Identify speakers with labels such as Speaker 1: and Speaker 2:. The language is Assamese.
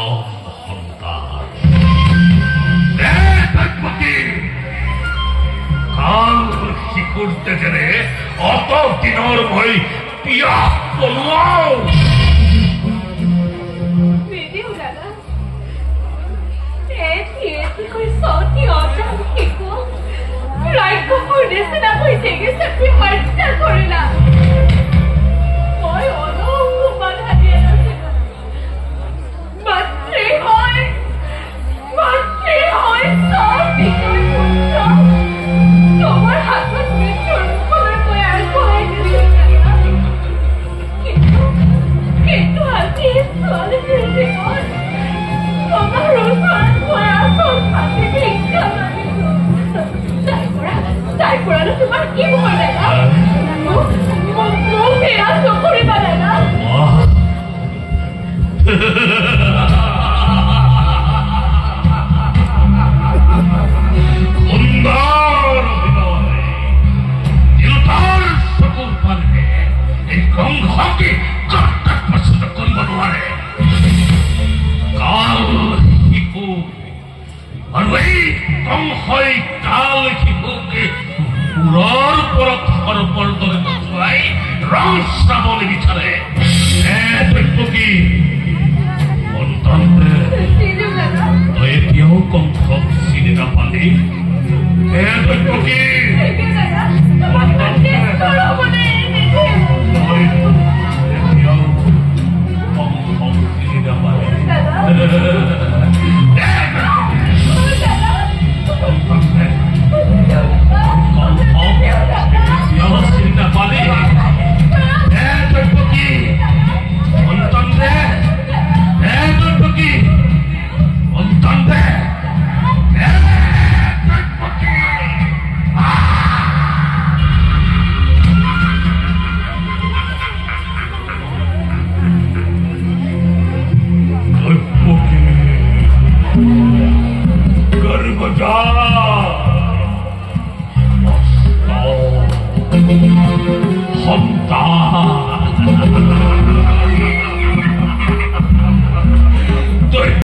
Speaker 1: মৰম সন্তান। কাল শিশুৰ তেজেৰে অত দিনৰ মই পিয়াহ পলোৱাও।
Speaker 2: ৰাক্ষসৰ নিচিনাকৈ চেগি হত্যা কৰিলা। মই অলপো বাধা দিয়া নাছিলো। মাতৃ হয়, মাতৃ হয় ছটিকৈ পুত্ৰ তোমাৰ হাতত মৃত্যুৰ মুখলৈ মই আগবঢ়াই দিছো। কিন্তু আজি এই ছোৱালীটিৰ জীৱন তোমাৰ ওচৰত মই আচল ফাঁচি ভিক্ষা মাগিছো। তাইৰ পৰানো তোমাৰ কি ভয় দাদা? মোক এয়া নকৰিবা দাদা।
Speaker 1: সুন্দৰ অভিনয়। দেউতাৰ চকুৰ পানীৰে এই কংসকে কৰ্তাক পছন্দ কৰিব নোৱাৰে। কাল শিশু আৰু এই কংসই কাল শিশুক মূৰৰ ওপৰত সৰ্পৰ দৰে নচুৱাই ৰং চাব নিবিচাৰে। দৈৱকী সন্তান, তই এতিয়াও কংসক চিনি নাপালি? হে দৈৱকী, তই এতিয়াও কংসক চিনি নাপালি? এতিয়াও চিনি নাপালি? হে দৈৱকী সন্তান দে, হে দৈৱকী সন্তান দে, হে দৈৱকী। দৈৱকী গৰ্ভজা সন্তান।